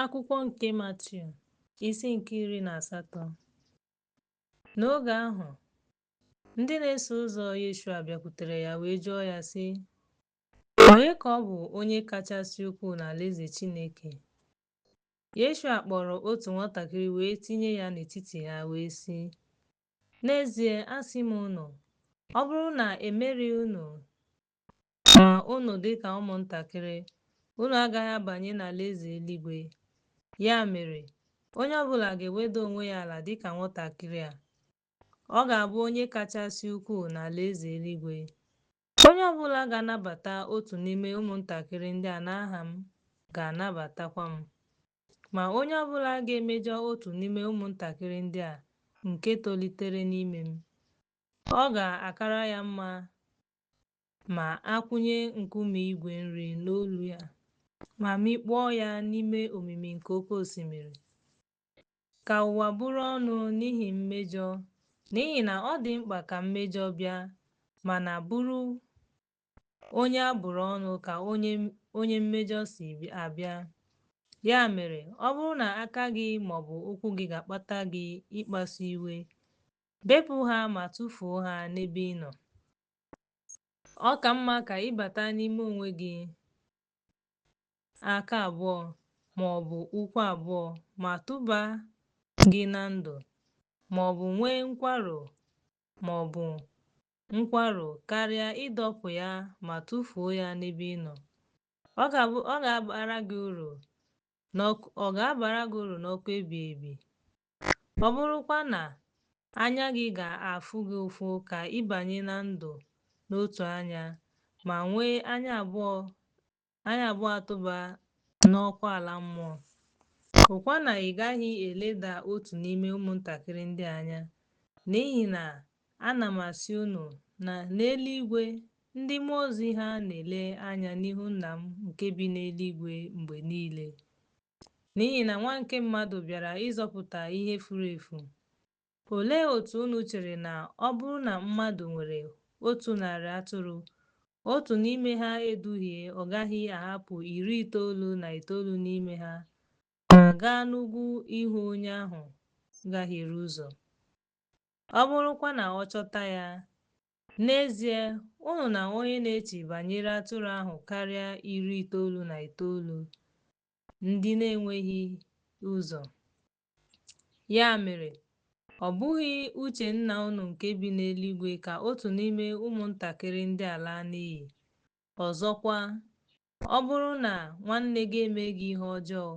Akwụkwọ nke Matiu, isi nke 18. N'oge ahụ, ndị na-eso ụzọ Yeshua bịakwutere ya wee jụọ ya sị, Onye ka ọ bụ onye kachasị ukwuu n'alaeze Chineke? Yeshua kpọrọ otu nwatakịrị wee tinye ya n'etiti ha wee sị, N'ezie asị m unu, ọ bụrụ na emerighị unu ma unu dị ka ụmụntakịrị, unu agaghị abanye n'alaeze eluigwe. Ya mere, onye ọbụla ga-eweda onwe ya ala dị ka nwatakịrị a, ọ ga-abụ onye kachasị ukwuu n'alaeze eluigwe. Onye ọbụla ga-anabata otu n'ime ụmụntakịrị ndị a n'aha m ga-anabatakwa m. Ma onye ọbụla ga-emejọ otu n'ime ụmụntakịrị ndị a nke tolitere n'ime m, ọ ga-akara ya mma ma a kwụnye nkume igwe nri n'olu ya ma mikpuo ya n'ime omimi nke oke osimiri. Ka ụwa bụrụ ọnụ n'ihi mmejọ, n'ihi na ọ dị mkpa ka mmejọ bịa, mana bụrụ onye a bụrụ ọnụ ka onye mmejọ si abịa. Ya mere, ọ bụrụ na aka gị maọbụ ụkwụ gị ga-akpata gị ịkpasu iwe, bepụ ha ma tụfuo ha n'ebe ị nọ. Ọ ka mma ka ị bata n'ime onwe gị aka abụọ ma ọ bụ ụkwụ abụọ ma tụba gị na ndụ, ma ọ bụ nwee nkwarụ ma ọ bụ nkwarụ karịa ịdọpụ ya ma tụfuo ya n'ebe ị nọ. Ọ ga-abara gị uru n'ọkụ ebighị ebi. Ọ bụrụkwa na anya gị ga-afụ gị ụfụ ka ị banye na ndụ n'otu anya, ma nwee anya abụọ atụba n'ọkụ ala mmụọ. Hụkwa na ị gaghị eleda otu n'ime ụmụntakịrị ndị a anya, n'ihi na ana m asị unu na n'eluigwe, ndị mmụọ ozi ha na-ele anya n'ihu Nna m nke bi n'eluigwe mgbe niile. N'ihi na Nwa nke mmadụ bịara ịzọpụta ihe furu efu. Olee otú unu chere na ọ bụrụ na mmadụ nwere 100 atụrụ, otu n'ime ha eduhie, ọ gaghị ahapụ 99 n'ime ha ma gaa n'ugwu ịhụ onye ahụ gahiere ụzọ? Ọ bụrụkwa na ọ chọta ya, n'ezie unu na onye na-eche banyere atụrụ ahụ karịa 99 ndị na-enweghị ụzọ. Ya mere, ọ bụghị uche Nna unu nke bi n'eluigwe ka otu n'ime ụmụntakịrị ndị a laa n'iyi. Ọzọkwa, ọ bụrụ na nwanne gị emee gị ihe ọjọọ,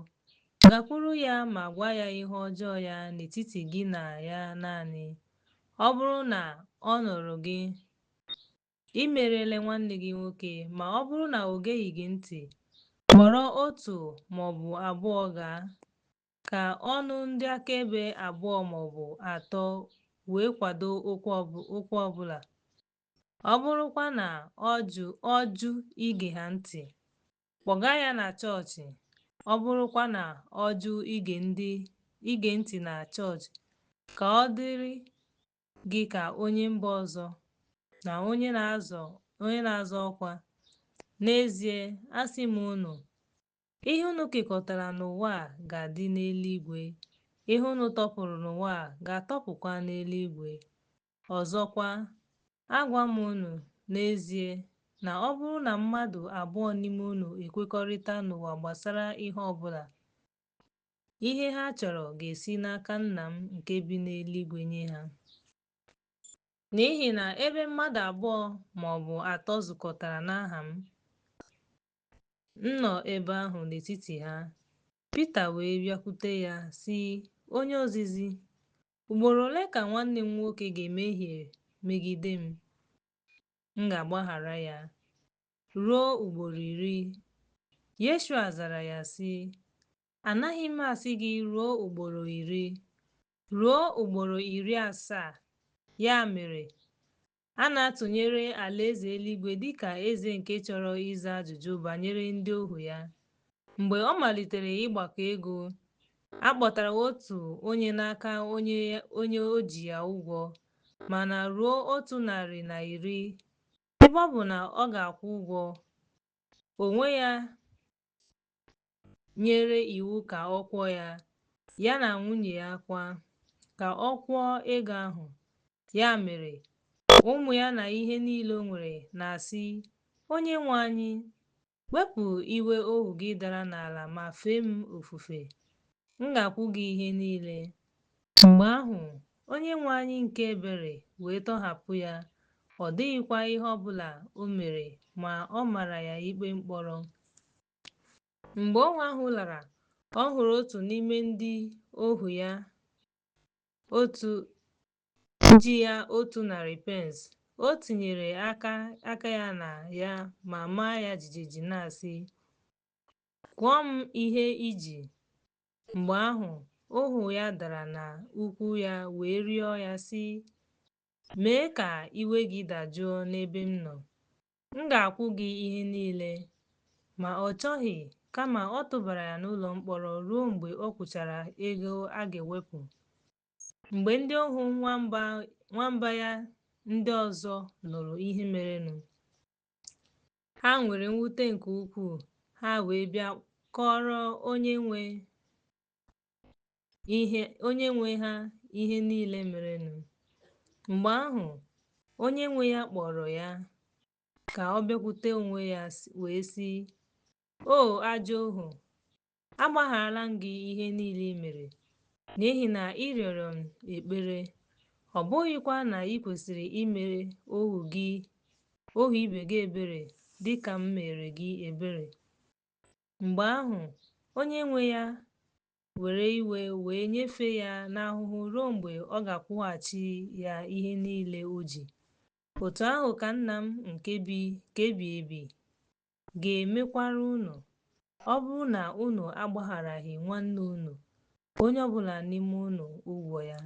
gakwuru ya ma gwa ya ihe ọjọọ ya n'etiti gị na ya naanị. Ọ bụrụ na ọ nụrụ gị, i merela nwanne gị nwoke, ma ọ bụrụ na o geghị gị ntị, kpọrọ otu maọbụ abụọ gaa, ka ọnụ ndị akaebe abụọ maọbụ atọ wee kwado okwu ọbụla. Ọ bụrụkwa na ọ jụ ige ha ntị, kpọga ya na chọọchị. Ọ bụrụkwa na ọ jụ ige ntị na chọọchị, ka ọ dịrị gị ka onye mba ọzọ na onye na-azọ ọkwa. N'ezie, asị m unu, ihe unu kekọtara n'ụwa a ga-adị n'eluigwe, ihe unu tọpụrụ n'ụwa a ga-atọpụkwa n'eluigwe. Ọzọkwa, agwa m unu n'ezie na ọ bụrụ na mmadụ abụọ n'ime unu ekwekọrịta n'ụwa gbasara ihe ọbụla, ihe ha chọrọ ga-esi n'aka Nna m nke bi n'eluigwe nye ha. N'ihi na ebe mmadụ abụọ ma ọ bụ atọ zukọtara n'aha m, m nọ ebe ahụ n'etiti ha. Pita wee bịakwute ya, sị, Onye ozizi, ugboro ole ka nwanne m nwoke ga-emehie megide m, m ga-agbaghara ya? Ruo ugboro 10? Yeshua zara ya sị, Anaghị m asị gị ruo ugboro 10, ruo ugboro 70. Ya mere, a na-atụnyere alaeze eluigwe dịka eze nke chọrọ ịza ajụjụ banyere ndị ohu ya. Mgbe ọ malitere ịgbakọ ego, a kpọtara otu onye n'aka onye o ji ya ụgwọ, mana ruo 110, ebe ọ bụ na ọ ga-akwụ ụgwọ onwe ya. nyere iwu ka ọ kwụọ ya, ya na nwunye ya kwa, ka ọ kwụọ ego ahụ. Ya mere, ụmụ ya na ihe niile o nwere na-asị, Onyenwe anyị, wepụ iwe ohu gị dara n'ala ma fee m ofufe, m ga-akwụ gị ihe niile. Mgbe ahụ, Onyenwe anyị nke ebere wee tọhapụ ya, ọ dịghịkwa ihe ọ bụla o mere ma ọ mara ya ikpe mkpọrọ. Mgbe ohu ahụ lara, ọ hụrụ otu n'ime ndị ohu ya otu ji ya 100 pence. O tinyere aka ya na ya ma maa ya jijiji na-asị, Kwụọ m ihe i ji. Mgbe ahụ, ohu ya dara n'ụkwụ ya wee rịọ ya sị, Mee ka iwe gị dajụọ n'ebe m nọ. M ga-akwụ gị ihe niile. Ma ọ chọghị, kama ọ tụbara ya n'ụlọ mkpọrọ ruo mgbe ọ kwụchara ego a ga-ewepụ. Mgbe ndị ohu nwamba ya ndị ọzọ nụrụ ihe merenụ, ha nwere mwute nke ukwuu, ha wee bịa kọọrọ onye nwe ha ihe niile merenụ. Mgbe ahụ, onye nwe ya kpọrọ ya ka ọ bịakwute onwe ya wee sị, O ajọ ohu, agbagharala m gị ihe niile i mere, n'ihi na ị rịọrọ m ekpere. Ọ bụghịkwa na ị kwesịrị imere ohu ibe gị ebere dị ka m mere gị ebere? Mgbe ahụ, onye nwe ya were iwe wee nyefee ya n'ahụhụ ruo mgbe ọ ga-akwụghachi ya ihe niile o ji. Otu ahụ ka Nna m nke ebighị ebi ga-emekwara unu, ọ bụrụ na unu agbagharaghị nwanne unu, onye ọ bụla n'ime unu ụgwọ ya.